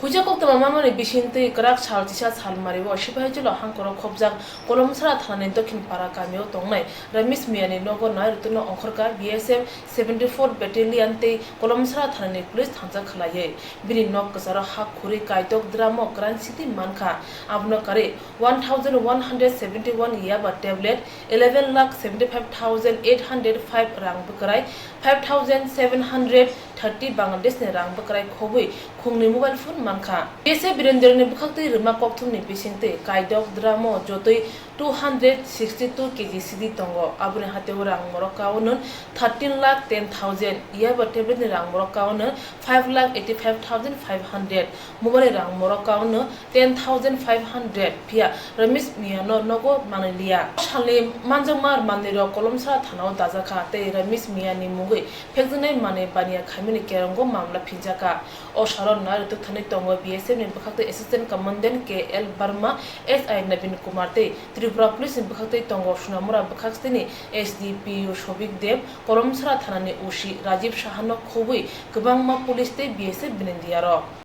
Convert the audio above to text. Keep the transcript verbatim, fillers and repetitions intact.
Huijak koktwma mamani bisingtwi kwrak sal chisa sal mario Sipahijola hangkoro khobjak Kolomsara thanani Dokhin Para kamio tongnai Ramesh Miyani nogo nai rwtwkno ongkhorkha B S F seventy four Battalion tei Kolomsara thanani police thansa khwlaiwi. Bini nok kwcharo ha khurwi kaitok dramo currency twi mankha. Abono karwi one thousand one hundred seventy one yaba tablet, eleven lakh seventy five thousand eight hundred five rang bwkrai, five thousand seven hundred thirty Bangladesh ni rang bwkrai khobwi khungni mobile phone mankha. B S F Birendra ni bwkhaktwi rwma kokthumni bisingtwi kaidok dramo jotwi two hundred sixty two K G sidi tongo. Aboni hateo rang morok kaunun thirteen lakh ten thousand, yaba tablet ni rang morok kaunun five lakh eighty five thousand five hundred, mobile ni rang morok kaunun ten thousand five hundred, phiya Ramesh Miyano nogo manwi liya. O salni manjakma manwirok Kolomsara thanao dajakha tei Ramesh Miyani mungwi phekjaknai manwi baniya khaimani kerongo mamla phinjakha. O salo nai rwtwk thani tongo B S F ni bwkhaktwi Assistant Commandant K L Barma, S I Nabin Kumar tei Tripura Police ni bwkhaktwi tongo Sonamura bwkhaktwini S D P O Sobik Deb, Kolomsara thanani O C Rajiv Sahano khobwi kwbangma police tei B S F Birendra rok.